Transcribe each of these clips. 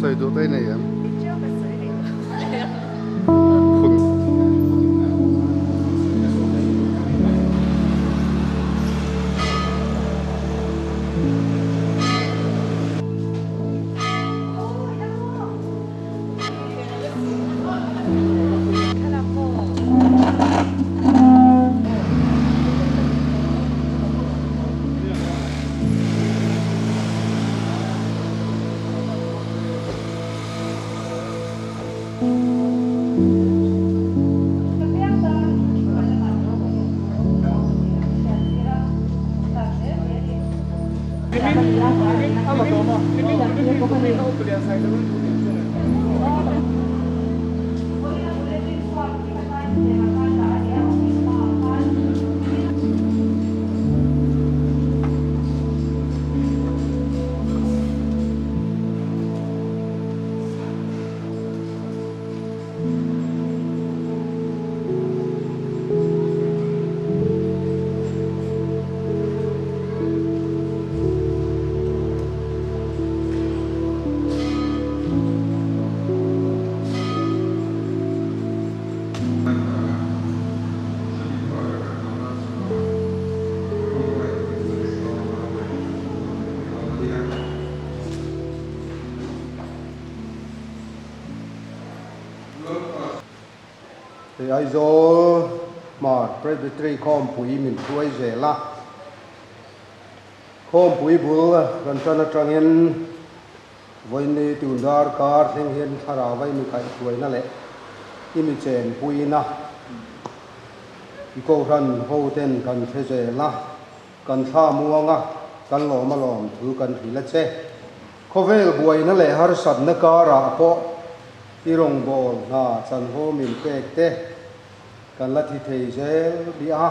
Sawi duh te nei em? Hei Aizawl Hmar Presbytery khawmpui min hruai zel a, khawmpui bul kan tan atangin Vawiini tun darkar thleng hian thlarau a imi kaihhruaina leh imi chenpuina i kohhran hoten kan hre zel a, kan thla muang a, kan lawm alawm thu kan hrilh a che. Khawvel buaina leh harsatna karah pawh i rawngbâwl hna chanvo min pek te kan la thi thei zel bih a,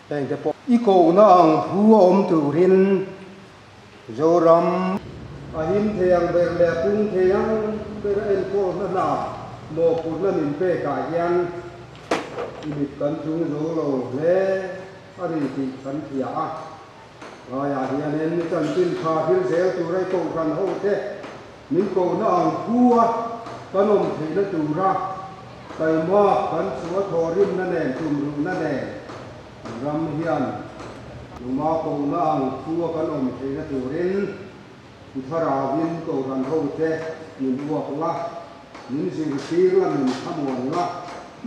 hengte pawh i kohna ang thu a awm turin Zoram, a him thei ang ber leh a pung thei ang ber a enkawlna hna mawhphurhna min pekah hian i mit kan tlung zo lo hle a ni tih kan hria a. Laiah hianin chanchin tha thil zel tura i kohhran ho te min kohna ang pu a kan awm theihna tura taimak kan chua thawhrimna nen tumruhna nen Kan ram hian numa kohna ang thua kan awm theihna turin i thlarauin Kohhran hote min uak la, min zirtir la, min thlamuan la,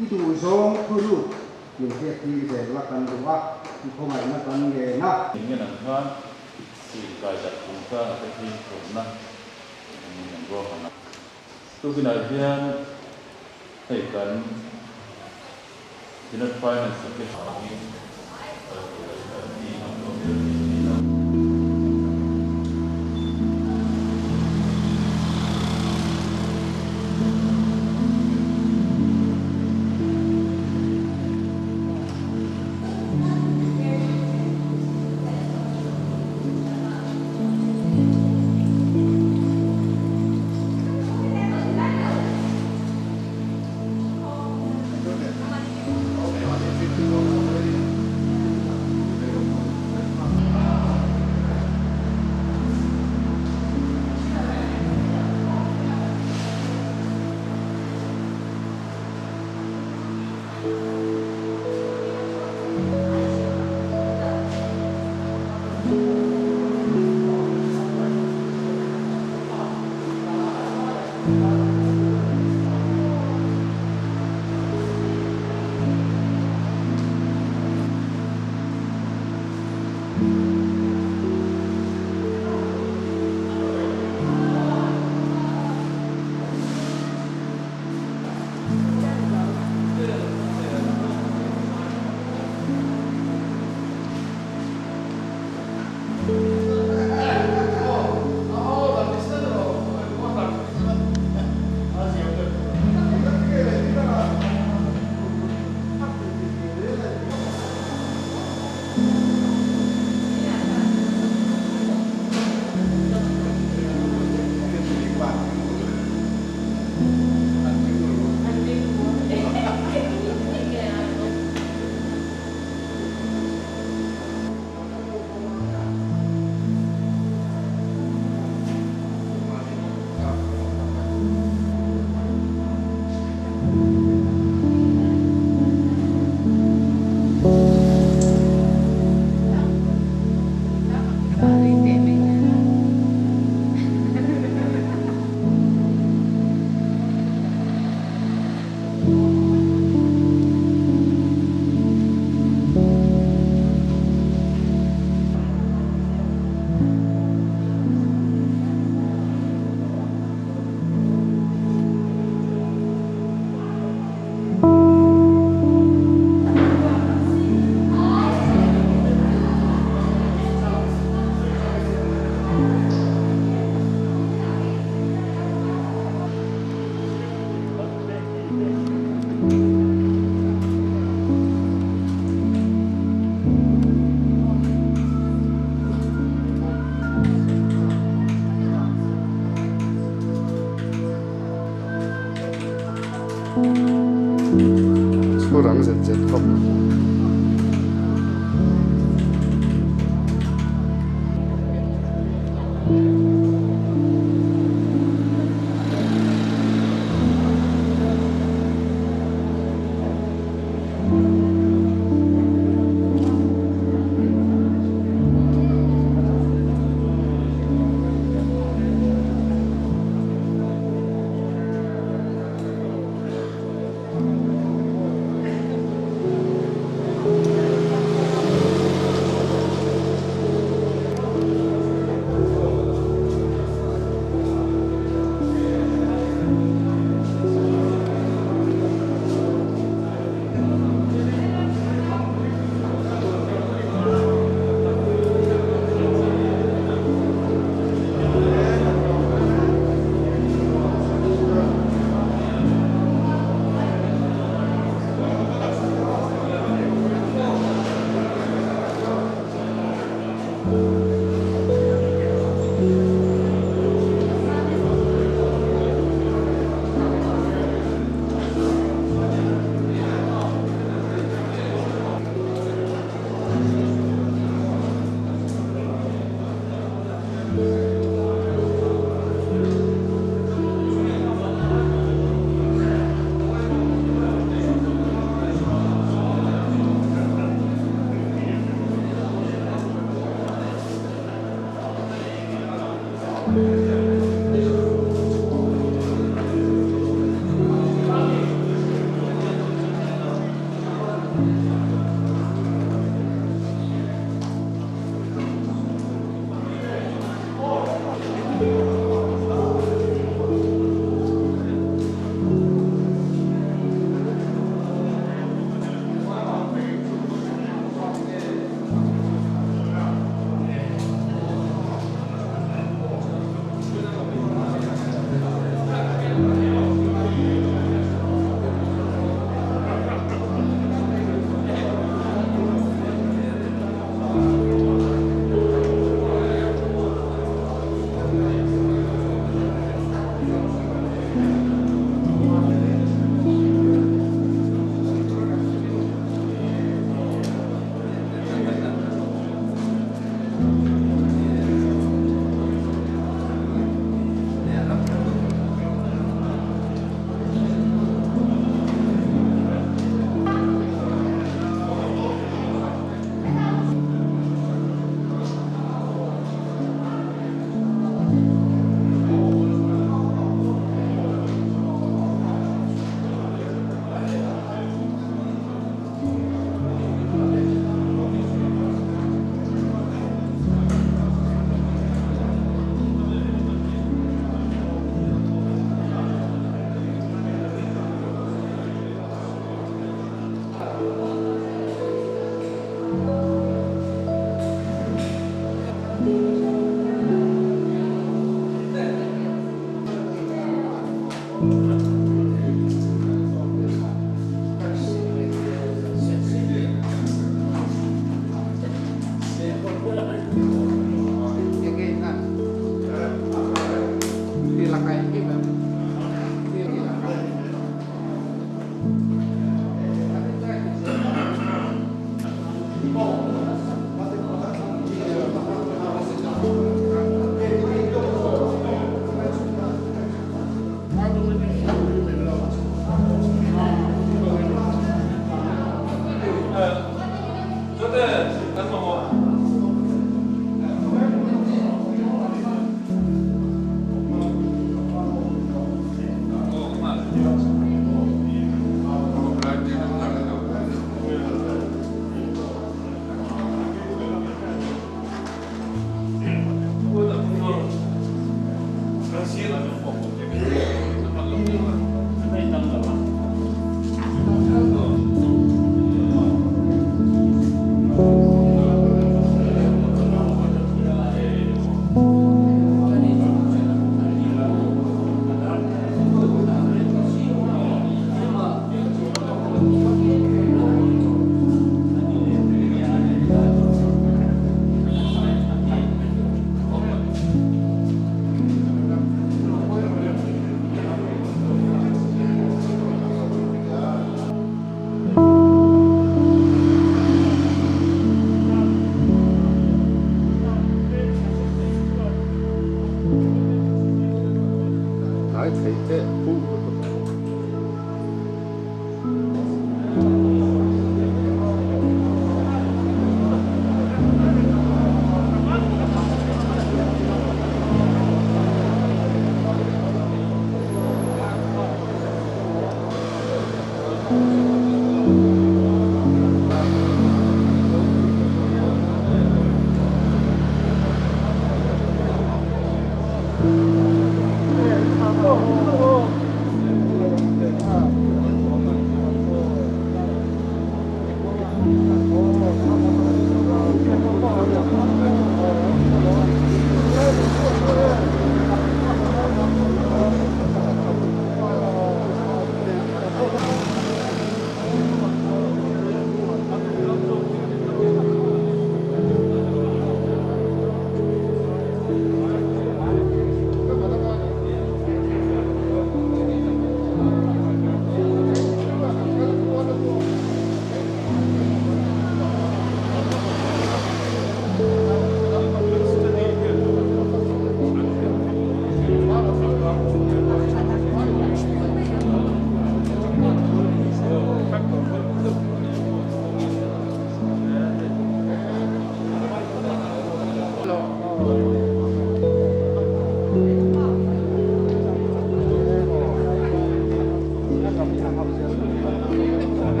i duhzawng thuruk min hriattir zel la kan duh a, i khawngaihna kan ngen a. Eng nge nang khan i kai darh chungchanga te hi hlawhna engin an ruahman a. Tukinah hian hei kan. Synod Finance Office hmangin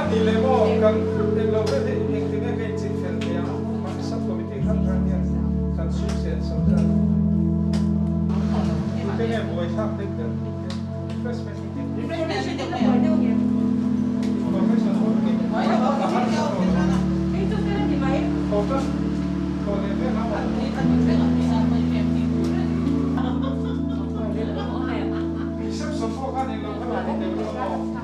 Anih leh maw kan englo vel hi engtin nge ka inching fel thei ang? Sub committee hrang hrang hian kan sum sen so zat tute nge buai thlak deuh ber? Refreshment hi Information a harsa tawh lo. Tho tan tho leh vel a Reception pawh khan englo kha lo awm deuh lo maw?